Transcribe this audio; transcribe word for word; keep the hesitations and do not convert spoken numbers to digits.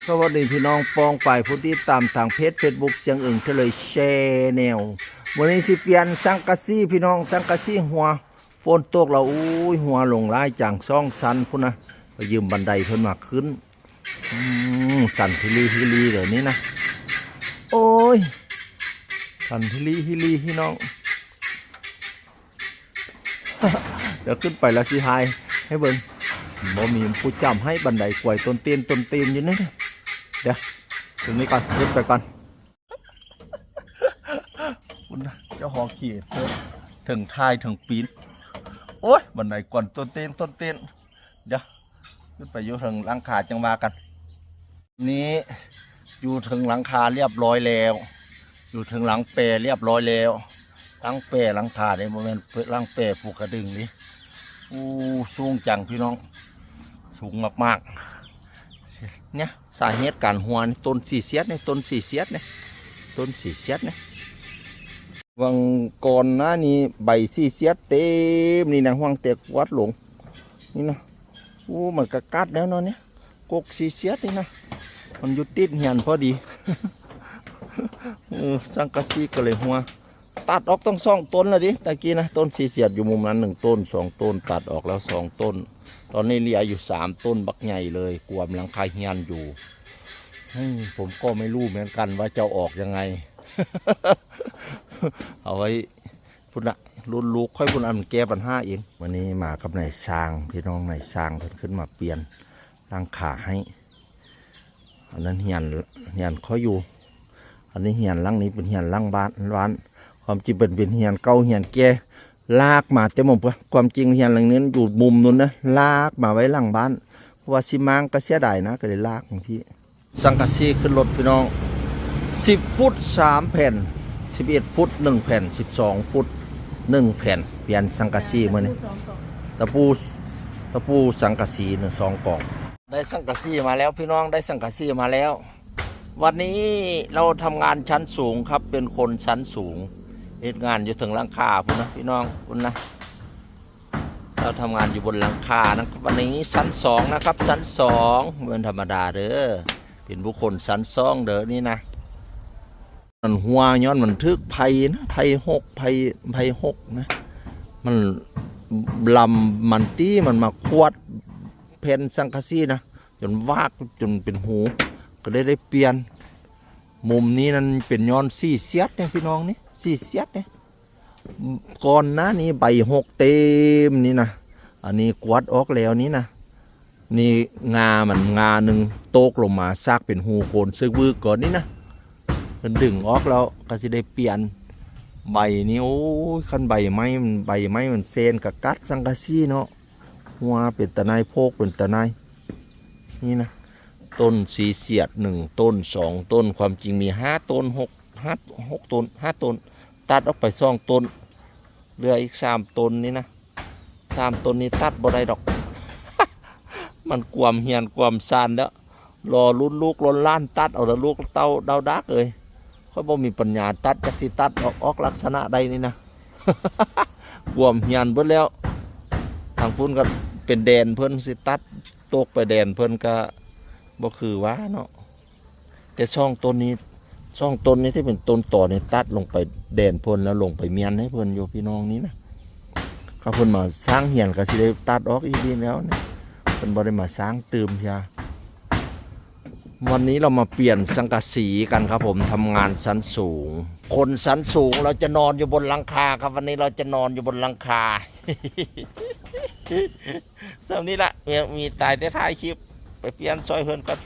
สวัสดีพี่น้องปองไปายผู้ติดตามทางเพจเฟซบุ๊กเสียงอึ่งทะเลแชนแนล วันนี้สิเปลี่ยนสังกะสีพี่น้อง สังกะสีหัว ฝนตกแล้ว อุ้ย หัวลงหลายจัง สองชั้นพุ้นนะ ไปยืมบันไดเพิ่นมาขึ้น อืม สั่นทิลีทิลีเลยนี่นะ โอ้ย สั่นทิลีทิลีพี่น้อง เดี๋ยวขึ้นไปแล้วสิทายให้เบิ่ง บ่มีผู้จำให้ บันไดกวยต้นเตียนต้นเตียนอยู่นี่ เดี๋ยว ถึงนี้ก่อน ขึ้นไปก่อน คุณนะ เจ้าของขี่เถิงทายเถิงปีน โอ้ย บันไดกวยต้นเตียนต้นเตียน เดี๋ยว ขึ้นไปอยู่เถิงหลังคาจังว่ากัน นี้อยู่เถิงหลังคาเรียบร้อยแล้ว อยู่เถิงหลังแปรเรียบร้อยแล้ว หลังแปรหลังคาเนี่ยบ่แม่นหลังแปรภูกระดึงนี่ อู้ สูงจังพี่น้อง สูงมากๆ เนี่ย สาเหตุการหัวนี่ ต้นสีเสียดนี่ ต้นสีเสียดนี่ ต้นสีเสียดนี่ วังก่อนหน้านี้ใบสีเสียดเต็มนี่นะ ห่วงแต่กวาดหลง นี่นะ อู้ มันกะกัดแล้วเนาะเนี่ย กกสีเสียดนี่นะ มันอยู่ติดเฮียนพอดี เออ สังกะสีก็เลยหัว ตัดออกตั้งสองต้นแล้วดิ ตะกี้นะ ต้นสีเสียดอยู่มุมนั้นหนึ่งต้น สองต้น ตัดออกแล้วสองต้น ตอนนี้เหลืออยู่สามต้นบักใหญ่เลย กวมหลังคาเฮียนอยู่ อืม ผมก็ไม่รู้เหมือนกันว่าจะออกยังไง เอาไว้พุ้นละ รุ่นลูกค่อยพุ้นละ มันแก้ปัญหาเอง วันนี้มากับนายช่าง พี่น้องนายช่างเพิ่นขึ้นมาเปลี่ยนหลังคาให้ อันนั้นเฮียน เฮียนค่อยอยู่ อันนี้เฮียนหลังนี้เป็นเฮียนหลังบ้าน บ้าน ความจริงเป็น เป็นเฮียนเก่าเฮียนแก่ ลากมาแต่หม่องเปื้อ ความจริงเฮียนหลังนี้อยู่มุมนู้นนะ ลากมาไว้หลังบ้าน เพราะว่าสิม้างก็เสียดายนะ ก็เลยลากมาพี่ สังกะสีขึ้นรถพี่น้อง สิบฟุตสามแผ่น สิบเอ็ดฟุตหนึ่งแผ่น สิบสองฟุตหนึ่งแผ่น เปลี่ยนสังกะสีมื้อนี้ ตะปู ตะปูสังกะสีหนึ่ง สองกล่อง ได้สังกะสีมาแล้วพี่น้อง ได้สังกะสีมาแล้ว วันนี้เราทำงานชั้นสูงครับ เป็นคนชั้นสูง เฮ็ดงานอยู่เถิงหลังคาพุ้นนะพี่น้องพุ้นนะ เราทำงานอยู่บนหลังคานะครับ วันนี้ชั้นสองนะครับ ชั้นสอง บ่แม่นธรรมดาเด้อ เป็นบุคคลชั้นสองเด้อนี่นะ มันหัวย้อนมันถืกไผ่นะ ไผ่หก ไผ่ ไผ่หกนะ มันลำมันตี้มันมาขวดแผ่นสังกะสีนะ จนวากจนเป็นหู ก็เลยได้เปลี่ยน มุมนี้นั่นเป็นย้อนสีเสียดเนี่ยพี่น้องนี่ สีเสียดเนี่ย ก่อนหน้านี้ใบหกเต็มนี่นะ อันนี้กวาดออกแล้วนี่นะ นี่งามันงาหนึ่งตกลงมาซากเป็นหูโกนเซิกวืกก่อนนี่นะ มันดึงออกแล้วก็สิได้เปลี่ยน ใบนี้ โอ้ย คันใบไม้มัน ใบไม้มันเซนกะกัดสังกะสีเนาะ หัวเป็นตะไนโพกเป็นตะไน นี่นะ ต้นสีเสียดหนึ่งต้นสองต้น ความจริงมีห้าต้น หก ห้า หกต้น ห้าต้น ตัดออกไปสองต้น เหลืออีกสามต้นนี่นะ สามต้นนี้ตัดบ่ได้ดอก มันกวมเฮียนกวมซานแล้ว รอรุ่นลูกรุ่นหลานตัดเอาแล้ว ลูกเต้าดาวดักเอ้ย ข้อยบ่มีปัญญาตัด จักสิตัดออก ออกลักษณะใดนี่นะ กวมเฮียนเบิดแล้ว ทางพุ้นก็เป็นแดนเพิ่น สิตัดตกไปแดนเพิ่นก็บ่คือว่าเนาะ แต่สองต้นนี้ สองต้นนี้ที่เป็นต้นตอนี่ตัดลงไปแดนเพิ่นแล้วลงไปเมียนให้เพิ่นอยู่พี่น้องนี่นะ ถ้าเพิ่นมาสร้างเฮียนก็สิได้ตัดออกอีกนี่แล้วนี่ เพิ่นบ่ได้มาสร้างเติมเพีย วันนี้เรามาเปลี่ยนสังกะสีกันครับผม ทำงานชั้นสูง คนชั้นสูงเราจะนอนอยู่บนหลังคาครับ วันนี้เราจะนอนอยู่บนหลังคา ส่ำนี้ละ มี มีตายแต่ท้ายคลิป ไปเปลี่ยนซอยเพิ่นก่อน